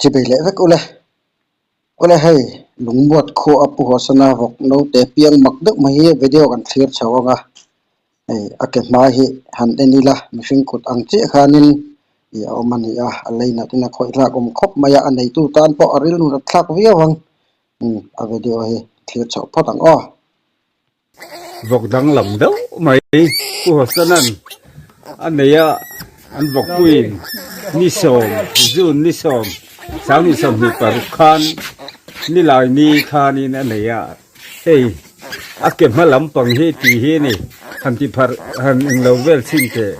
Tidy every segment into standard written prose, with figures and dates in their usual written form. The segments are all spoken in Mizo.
Chibei leh vek ule. Awle hei, lungmuat khuah a pu Hawsana vawk naute piang mak deuh mai hi video kan thlir chho ang a. Hei a ke hma hi han en ila mihring kut ang chiah khanin ih a awm a ni a, a lei nat in a khawih hlak awm khawp mai a, a neitu tan pawh a rilru nat thlak viau ang. Umm a video hi thlir chhoh phawt ang aw. Vawk danglam deuh mai Pu Hawsanan a nei a, an vawkpuiin ni sawm, June ni sawm, sang ni sawmhnih paruk khan nilai ni khanin a nei a, hei a ke hma lampang hi tih hi a ni, han ti pharh han englo vel chhin teh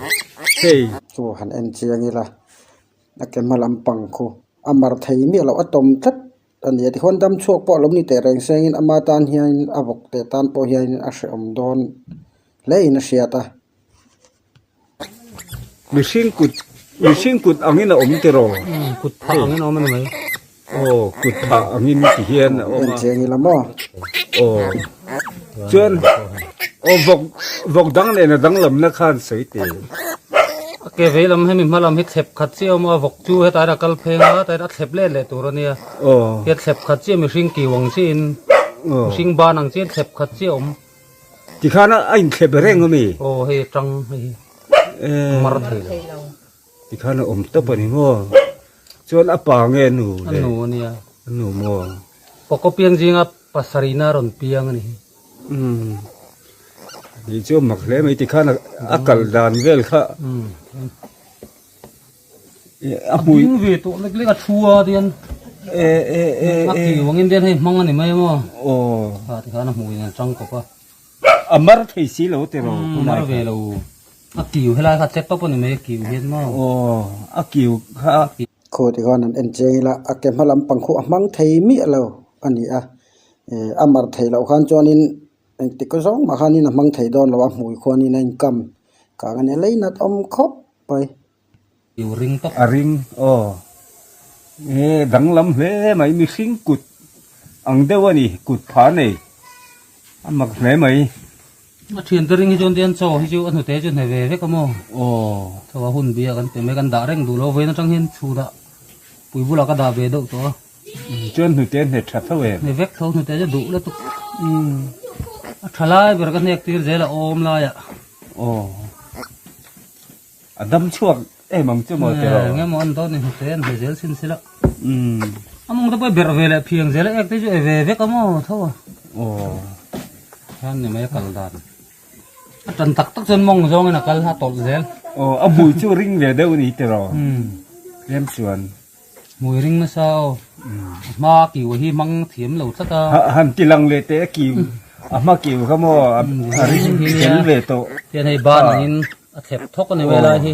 hei. Chu han en chiang ila a ke hma lampang khu a mar thei miah loh a tawm tlat. A ni a, tichuan dam chhuak pawh a lo ni teh reng sengin ama tan hianin a vawk teh tan pawh hianin a hrehawm dawn hle in a hriat a. Mihring kut mihring kut angin a awm tiraw? Kut phah angin a awm a ni mai. Aw kut phah angin ti hian a awm a. En chiang ila maw? Aw chuan aw vawk vawk dang nen a danglamna khan sawi teh. A ke vei lam hemi hma lam hi thlep khat chiah a awm a, vawk chu hetah hian a kal pheng a, hetah hian a thlep let leh tur a nia. Hian thlep khat chiah mihring kiu ang chiahin, mihring ban ang chiahin thlep khat chiah a awm. Tikhan a inthlep reng a mi? Aw hei a tang hei hi a mar thei lo. Tikhan a awm tawp a ni maw? Chuan a pa nge nu le? A nu a nia. A nu maw? Pawkaw piang zinga pasarihna a rawn piang a ni. Umm ni chu mak hle mai tikhan a kal dan vel kha a hmui ding ve tawh lek lek a thu a tian e e e a kiu angin tian hei hmang a ni mai maw aw a tikhan a hmui nen tang kawp a a mar thei si lo tiraw mar ve lo a kiu helai kha chet tawp a ni mai a kiu hian maw aw a kiu kha Khaw tikhan an en chiang ila a ke hma lampang khu a hmang thei miah lo a ni a. Eh a mar theih loh khan chuanin engtik zawng mah khanin a hmang thei dawn lo a hmui khuanin a inkam kang a nia lei nat awm khawp mai. Kiu ring tawp. A ring aw e danglam hle mai mihring kut ang deuh a ni kut pha nei a mak hle mai. A thian te ring hi chuan tian chaw hi chu a hnute chu hne ve vek a maw. Aw. Chaw a hun bia kan pe mai kan dah reng duh lo vawiin atang hian chhunah pui bulah ka dah ve deuh tawh a. Chuan hnute a hne tha tho em? Hne vek tho hnute chu duh lutuk. A tha lai ber ka hnek tir zel a awm laiah. Aw. A dam chhuak em ang chu maw tiraw? Eng emaw an dawn ni hnute an hne zel sin sila. A mawng te pawh i berh ve leh phiang zel a ek te chu e ve vek a maw tho a. Aw. Hian ni mai a kal dan. A tan tak tak chuan mawng zawngin a kal a tawlh zel. Aw a hmui chu ring ve deuh a ni tiraw? Tlem chuan. Hmui ring nasa aw. A hma kiu hi hmang thiam lo tlat a. Han ti lang leh teh a kiu a hma kiu kha maw a ring tel ve tawh. Hian hei ban angin a thlep thawk a ni mai lai hi.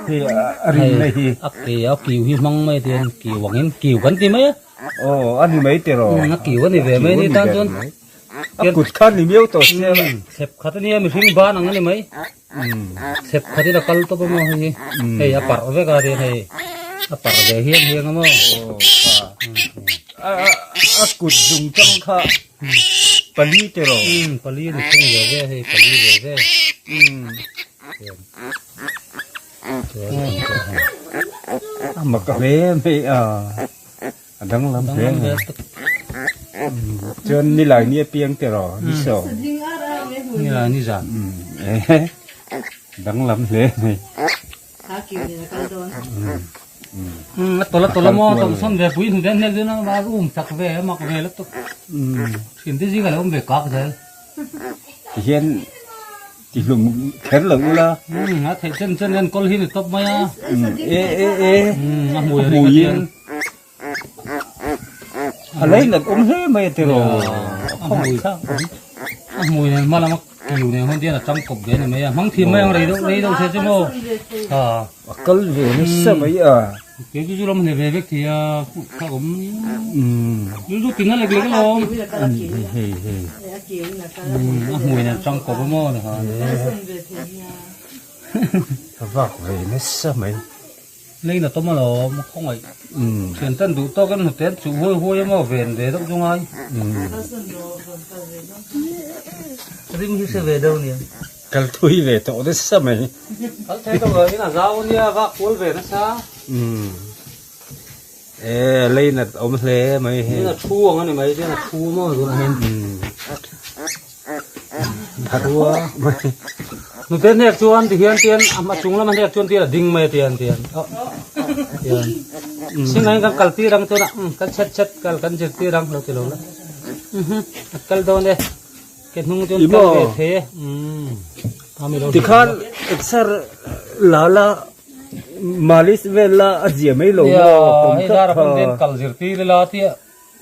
Hei a ring na hi. A ke a kiu hi hmang mai tian kiu angin kiu kan ti mai a. Aw a ni mai tiraw. A kiu a ni ve mai ni tan chuan. A kut kha ni miau tawh sia. Thlep khat a nia mihring ban ang a ni mai. Thlep khatin a kal tawp a maw hei hi hei a parh vek a tian hei a parh ve hiam hiang a maw a kut zung tang kha pali te rawh pali a ni thung ve ve hei pali ve ve a mak hle mai a a danglam hle mai chuan nilai ni apiang te rawh ni saw nilai ni zan danglam hle mai a tawlh a tawlh a maw tawlh sawn ve pui hnu te hnek dawn a a um chak ve a mak ve lutuk thin te zingah lo awm ve kak zel tihian Tihlum kher lo ula. A theih chen chen hian kawl hi ni tawp mai a. E e e. A hmui a ring a tiang. A lei nat awm hle mai a tiraw. A hmui a hmui nen hma lama kiu nen hawn tian a tang kawp ve a ni mai a. Hmang thim mai ang rei deuh rei deuh se chu maw. Ha. A kal ve nasa mai a. Kei chu chu ram hle ve vek thei a kha awm. Rilru tin a lek lek alawm. Hei hei hei. A hmui nen tang kawp a maw ni kha. Ka vak ve nasa mai. Lei na tawm alawm a khawngaih. Thian ten duh tawk in hnute an chuh huai huai a maw ven ve deuh chu ngai. Ring hi hre ve deuh nia. Kal thui ve tawh nasa mai. Kal thei tawh lo in a zau ania vak kual ve nasa. E leinat awm hle mai hei. A thu ang a ni mai chuan a thu maw tunah hian. Thu a mai. Nute hnek chuan ti hian tian a hma chung lama hnek chuan tian a ding mai a tian tian tian singain kan kal tir ang chuan kan chet chet kal kan zir tir ang lo ti lo la a kal dawn e ke hnung chuan kal ve thei e Tikhan exer la la malis vel la a zia mai lo maw kawm tlat kha. Kal zir tir ila tia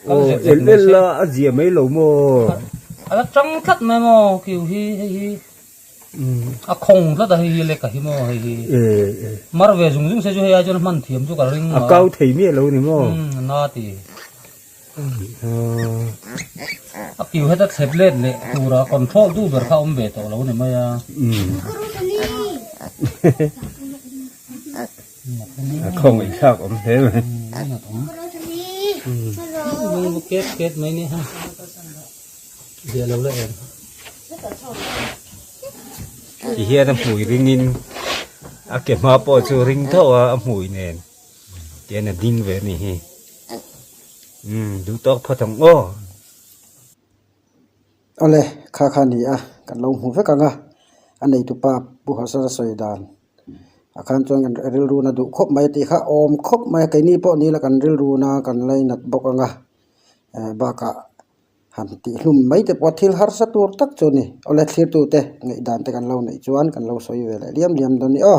kal zir zir el la a zia mai lo maw. A la tang tlat mai maw kiu hi hei hi a khawng tlat a hei hi lek a hi maw hei hi mar ve zung zung se chu hei ai chuan hman thiam chu ka ring a kau thei miah lo ni maw na ti. A kiu heta thlep let leh tura control tu ber kha a awm ve tawh lo ni mai a. A khawngaih thlak awm hle mai. Ket ket mai ni ha. Zia lo la em. Ti hian a hmui ringin a ke hma pawh chu ring tho a a hmui nen. Tian a ding ve a nih hi. Umm duh tawk phawt ang aw. Awle kha kha a ni a kan lo hmu vek ang a a neitupa Pu Harsara sawi dan ah khan chuan kan rilruna duh khawp mai a tih kha awm khawp mai a keini pawh ni ila kan rilruna kan lainat bawk ang a eh bakah han tihhlum mai te pawh thil harsa tur tak chu a ni awle thlirtute ngaihdan te kan lo neih chuan kan lo sawi ve leh liam liam dawn a ni aw.